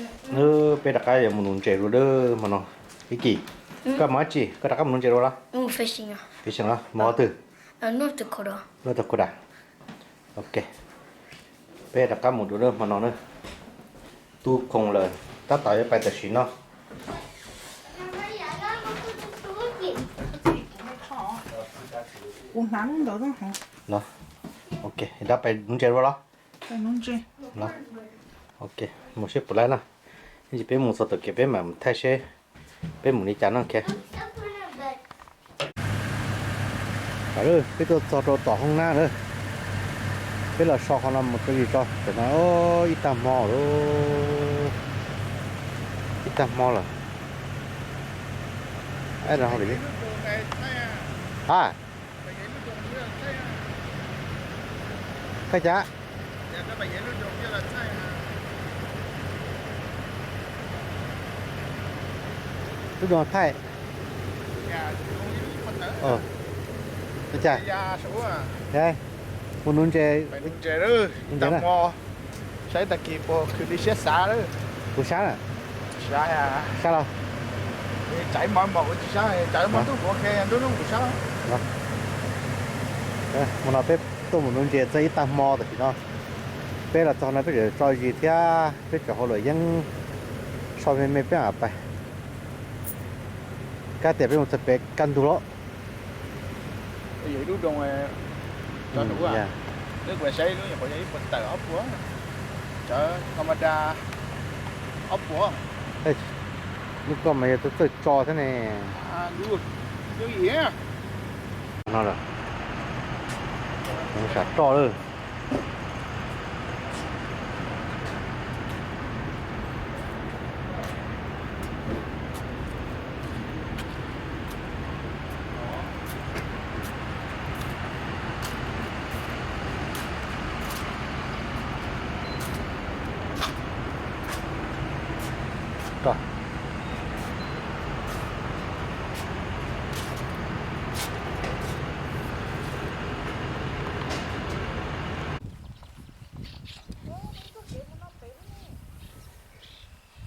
Wb peb rov qab yuav mus nuv ntses dua lawm hmo no. Ib Kim, koj mus dab tsi? Koj rov qab mus nuv ntses dua los? Fishing los? Mus qhov twg? North Dakota. Ok. Peb rov qab mus dua lawm hmo no na. Tu khoom lawm, tab tom yuav pais tam sim no. Los, ok, rov pais nuv ntses dua los? Ok, mus seb puas laib na. Ib ntsis peb mus txog tom kev peb mam thaij seb peb mus li cas no. Peb tuaj txog rau tom hoob nab lawm. Peb los so qhov no mus rau yus tso, tam no ib tag hmo lawm. Ib tag hmo lawm. A, koj cas? Lub doog thaij. Ua cas? Mus nuv ntses. Saib tag kis puas khwv li siab xav lawm. Kuv sab na. Sab los? Tsam ib hmos kuv tsis sab, tsam ib hmos ntuj kuv ua ke, nruab hnub kuv sab. Hmo no peb tuaj mus nuv ntses txog ib tag hmo tam sim no. Peb los txog no peb tseem tso zis thiab peb tseem hauj lwm yeeb, so me me peb mam pais. Kab tias peb mus txog pem kaj ntug lawm. Lub koj mas yog tus txawj tso thiab ne. No lawm, sam roj lawm.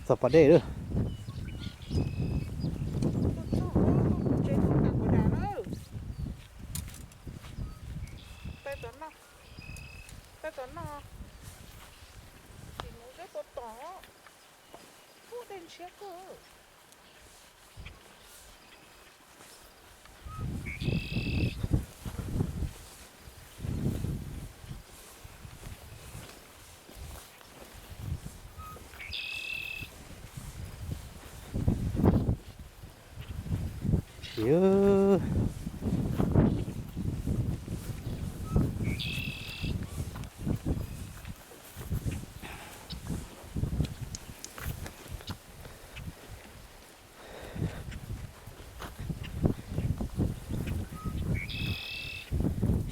Txog pas dej lawm. Tab tom no, tim nuv sab tua tom, ub, dej ntshiab kawg.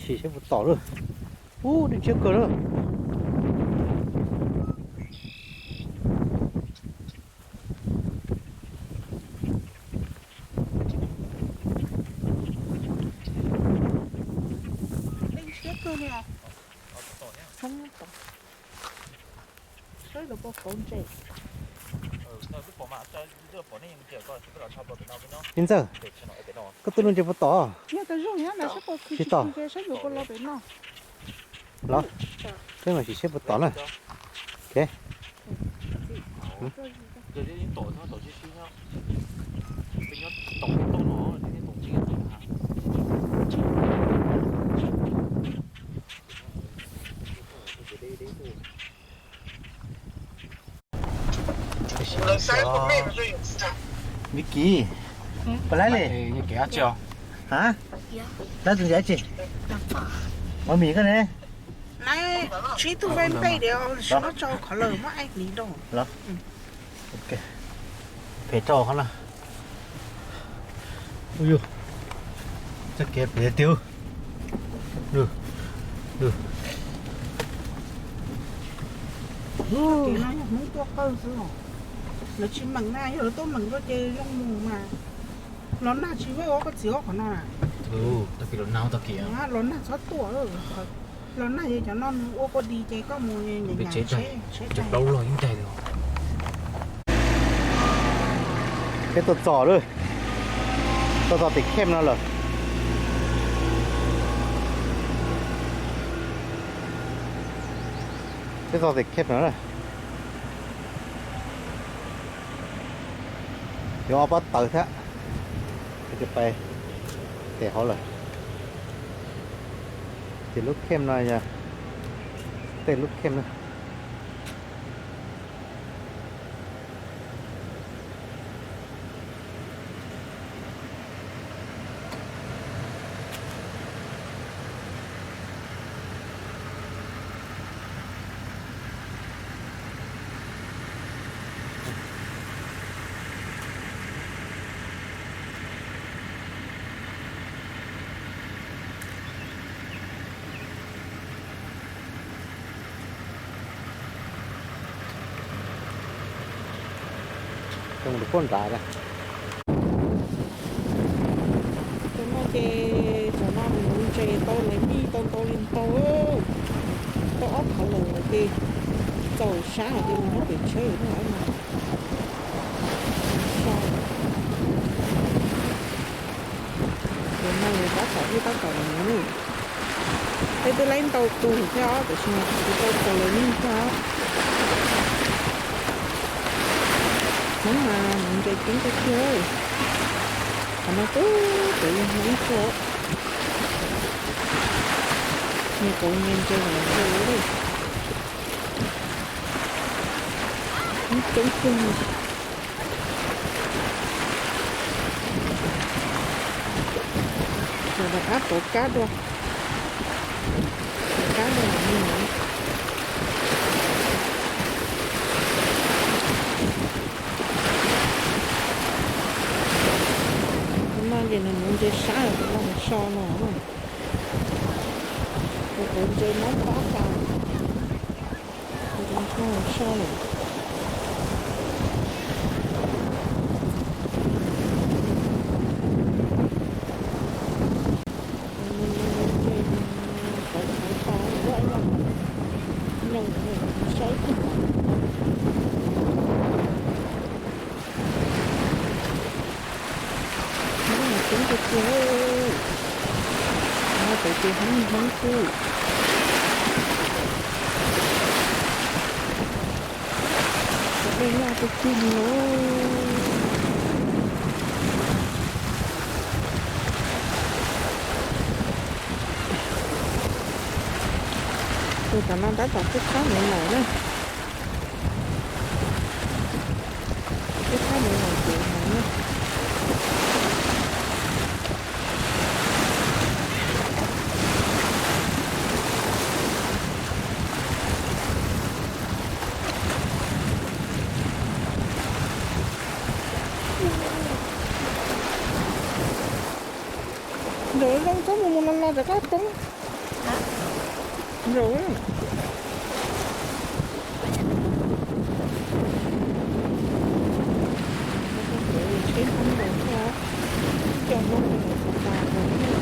Sim seb puas tom lawm. Ub, dej ntshiab kawg lawm. Dej ntshiab kawg li os. Saib lawv puas kauv ntses. Ib ntxawg, koj tuaj nuv ntses puas tom? Tsis tom. Los, peb mam sim seb puas tom na. Vicky, puas laib li? Ha? Laib tus ntses tsi? Ua mis koj ne? Laib tsis tus ve npe diam, sov tso qhov lawm muab aib mis rau. Los. Ok. Phem rau qhov no. Ub yus, txoj kev phem tiag. Kev no yog Hmoob tuaj qawj xwb os. Lawv tsis meem na, yog lawv tuaj meem koj ces zoo mus mas. Los nag tsis vej ua koj txiv ob qhov no na. Tag kis los nag tag kis. Los nag txhob tuaj. Los nag yog cov no nws ua kua dis ces koj mus nyeem nyeem tsheb tsheb plaub los ib ntais li. Peb tuaj txog lawm, tuaj txog tim khej no lawm. Peb txog tim khej no na. Yuav ob pob taws thiab, ces pais tes hauv lawm. Ces lub khej no yog tej lub khej na. Tus poj nrad. Tus no ces thaum no nws nuv ntses tau lawv mij tau ntau li ntau, tau ob phav lawm ces txaus sab ces mus nyob pem tsheb no. Tus no yog tab tom ib tab tom nuv. Peb twb laib ntau tus thiab os, tiam sis mas tsis tau txaus lawv mij thiab os. Hmoob mas nuv ntses coob tiag tiag. Qhov no twb tseem yog ib tsob, nws kauv ntses ntses los ntau li. Ib coob tiag. Cov rov qab pauv kab dua, pauv kab dua mam li nuv. Tus no ces nws nuv ntses sab, tus no nws so no. Tus kauv ntses mob pob tas, tus no so lawm. Ntses, kauv kauv tos ua ib lo nyoos saib. Hmoob mas coob tiag tiag, no pem ces Hmoob Hmoob xwb. Cov dej loj tiag tiag li os. Tus tom no tab tom twb qab nuv lawm na. Twb qab nuv lawm ces nuv na. Ntsaum zoo txhob mus mus los los rov qab poob. Ntsaum. Tsheb Hmoob los thiab, coj Hmoob mus tas tas los thiab.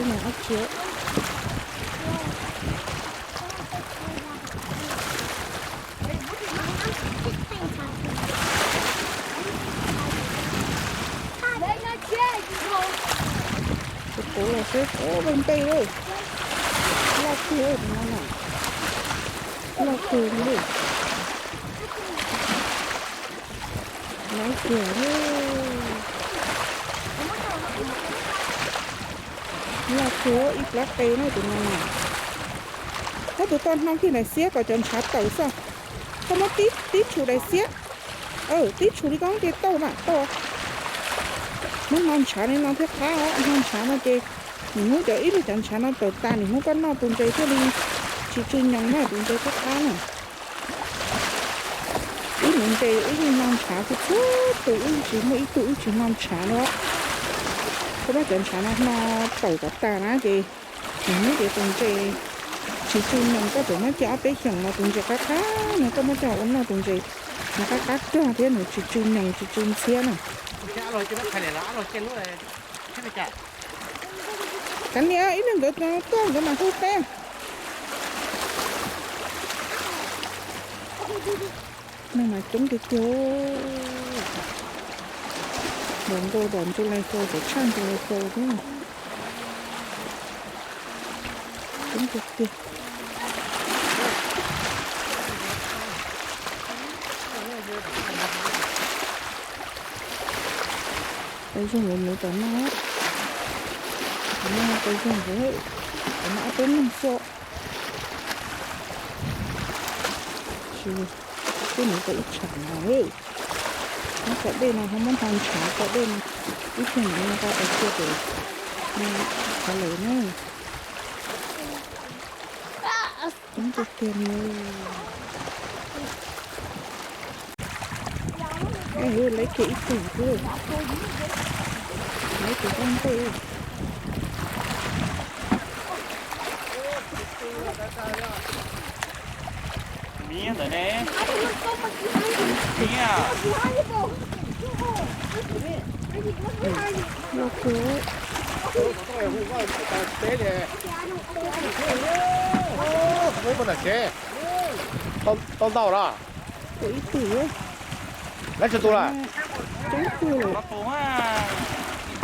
Ib leeg ob tsi. Tus kuv los seb, ua npe lawm. Loj kawg tus no na. Loj kawg li. Loj kawg li. Loj kawg ib plab qe na tus no na. Koj tus tau hno kiag daim xiab kom cov ntshav tawm xwb. Koj muab tib tshum daim xiab. Tib tshum li koj ces tau mas tau. Muab hno ntshav li no thiaj qab os, hno ntshav no ces nim hnub cov ib leeg cov ntshav no tawm tas nim hnub koj noj tus ntses thiaj li tsis tsw nyoos na, tus ntses thiaj qab na. Ib hmos ntses ib leeg hno ntshav xwb, txhua tus wb tsis muaj ib tug wb tsis hno ntshav li. Koj muab cov ntshav no hno tawm kom tas na ces nim hnub ces tus ntses tsis tsw nyoos, koj tseem muab cia ob peb xyoos no tus ntses qab qab no koj muab coj ua noj tus ntses no qab qab rog thiab nws tsis tsw nyoos tsis tsw ntxhiab na. Kav liam ib leeg nkawd tuaj nkawd mam hu peb. Neeg mas coob tiag tiag. Npam nkaus tom ntses lais xaus, tom tshaj ntses lais xaus thiab. Coob tiag tiag. Tau zoo lawv mus tom no. Tom no tau zoo lawm, tom no ob peb leeg xwb. Tsis, twb mus tau ib tsam no lawm. Muab cov dej no ho muab hno ntshav cov dej no, ib tsam no tau cia pem no qhov lawm na. Coob tiag tiag li. Lawv kiag ib tug xwb, lawv tus vaj ntej. Miv ntawm ne, miv. Loj kawg. Tau ntau los? Tus ib tug. Lawv tsis tu lawm? Coob kawg lawm.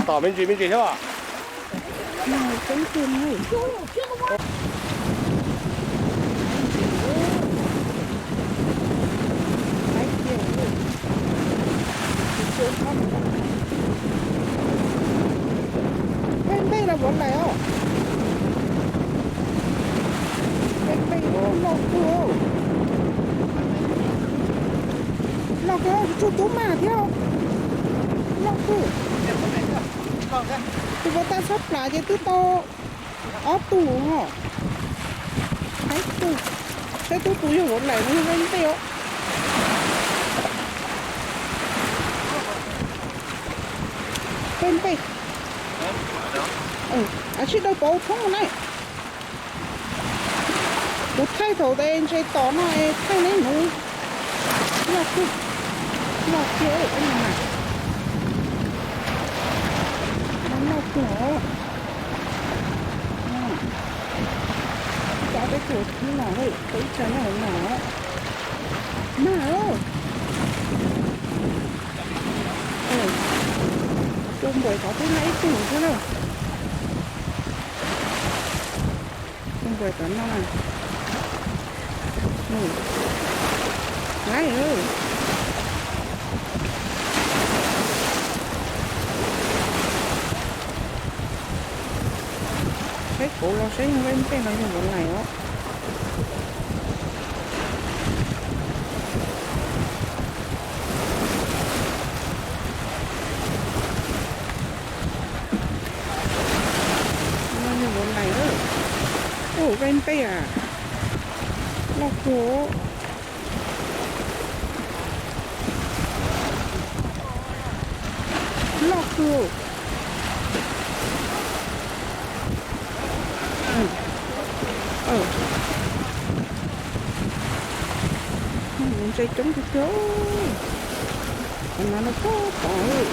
Tom me ntsis me ntsis thiab. Coob kawg li. Peb npej los vov lais os. Peb npej loj kawg. Loj kawg, tsuj tub mag thiab. Loj kawg. Tus vov tas txhob plam ces twb tau ob tug ho. Saib tub, saib tub tus yog vov lais no yog peb npej os. Peb npej. Ab tsi daws pauv thoob na. Kuv thaij thaum ntses tom no es thaij neb nuv. Loj kawg, loj kawg, loj kawg. Cov peb tus no, peb ib tsa nyob hauv no. Mag. Tus npaum tod twb nyob ib tug xwb na. Tus npaum tom no. Laib. Saib kuv los saib yog peb npej los yog vov lais os. No yog vov lais. Ub, peb npej a. Loj kawg. Loj kawg. Ntses coob tiag tiag. Qhov no no tod tod.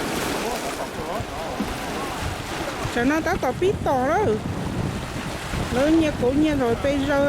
Tsam no tab tom pib tom lawm. Nyias kauv nyias lawm peb zaug.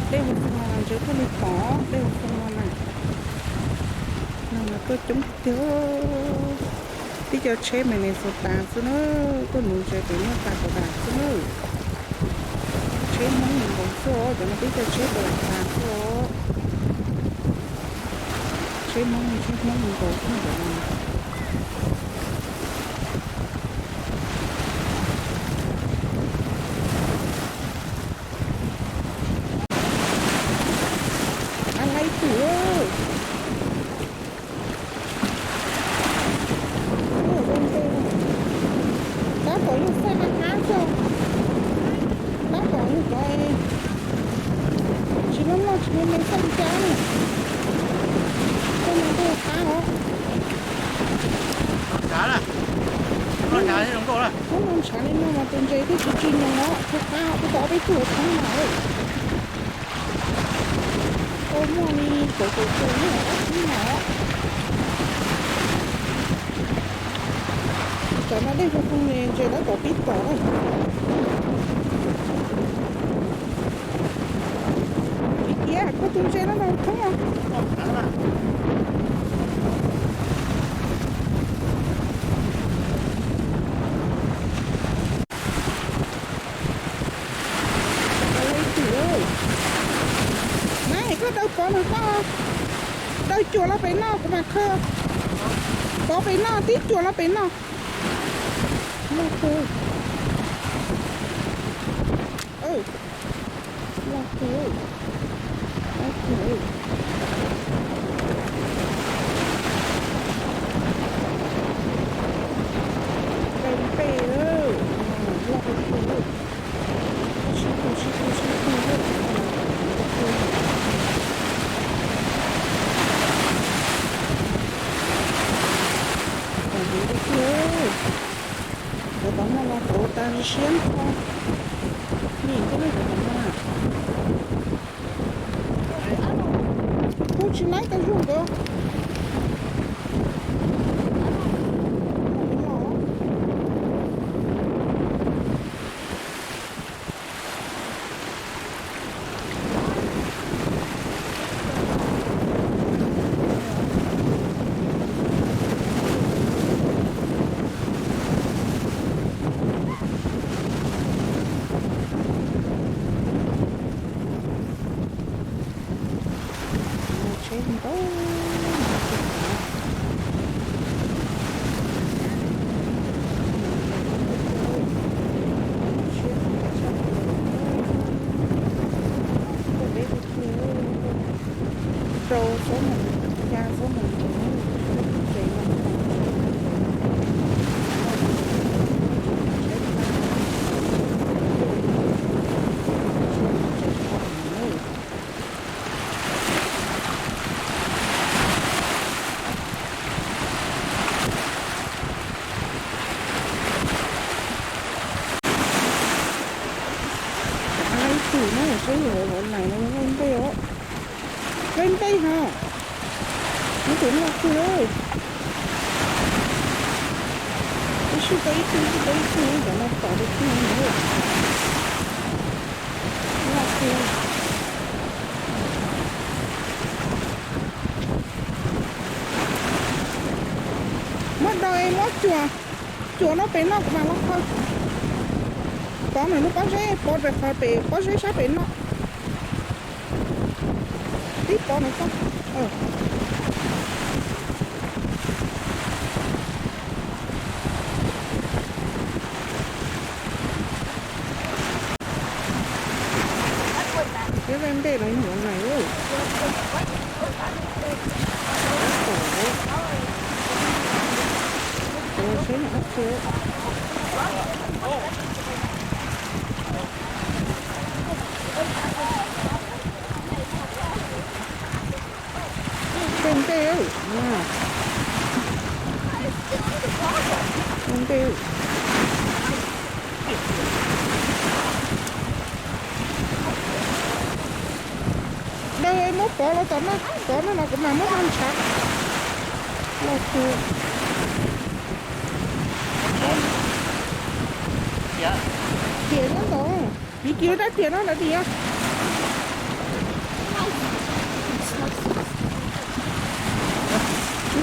Dej hauv foo no ntses tuaj li tod, dej hauv foo no na. No mas tuaj coob tiag. Tib co tsheb Minnesota xwb na, tuaj nuv ntses pem North Dakota xwb na. Tsheb Hmoob nkaus xwb os, cov no tib co tsheb Dakota xwb os. Tsheb Hmoob, tsheb Hmoob nkaus xwb cov no. Ab, laib twm. Tab tom yog xaj qab qab xwb. Tab tom yog cov tsis loj loj tsis me me xaj li cas na. Tej no tej qab os. Muab no ntshav li no mas tus ntses twb tsis tsis nyoos os, tej qab os, twb tau ob peb tug thoob mas. Ua muaj li kaum tawm tus na, ob peb tug na. Tsam no dej foo foo li ntses tab tom pib tom na. Kiv kiag, koj tus ntses no mas thoob os. Maiv, koj daws pov no koj, daws cuam los pem no kuv mam khaws. Pov pem no, tib cuam los pem no. Loj kawg. Loj kawg. Loj kawg. Nqe nqe, loj kawg. Sib tug sib tug sib tug. Cov tom no los tauv tas siab nrho li thiab na cov tom no na. Kuj tsis laib tas zog nkawd. Tsheb ntau. Rau xob mus, ya xob mus, tus ntses no. Ab, ib tug no seb yuav lais no yog nqe ntej os. Nqe ntej hos. Ib tug no kawg. Ib sij tau ib tug, ib sij tau ib tug, cov no tom li tug no. Loj kawg. Muab daws es muab cuam, cuam no pem no kuv mam los khaws. Pov ntawm lub pob zeb, pov pem qhov pem pob zeb sab pem no. Tib pov ntawm ko. Thiab ntej no yog ua na. Ntej ntej, ntej. Daws muab pov los tom no, pov no los kuv mam muab no ntshav. Los kawg. Tiam nyob ntawd, piv kis dab tiam no ntawd tias.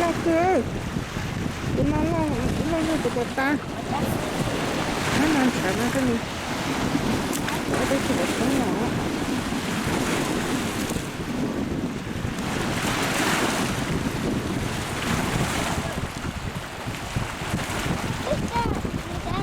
Loj kawg. Tus no loj, loj yog tus puas tas. Muab no ntshav no koj ni. Ua teb tsis pom tshoob no.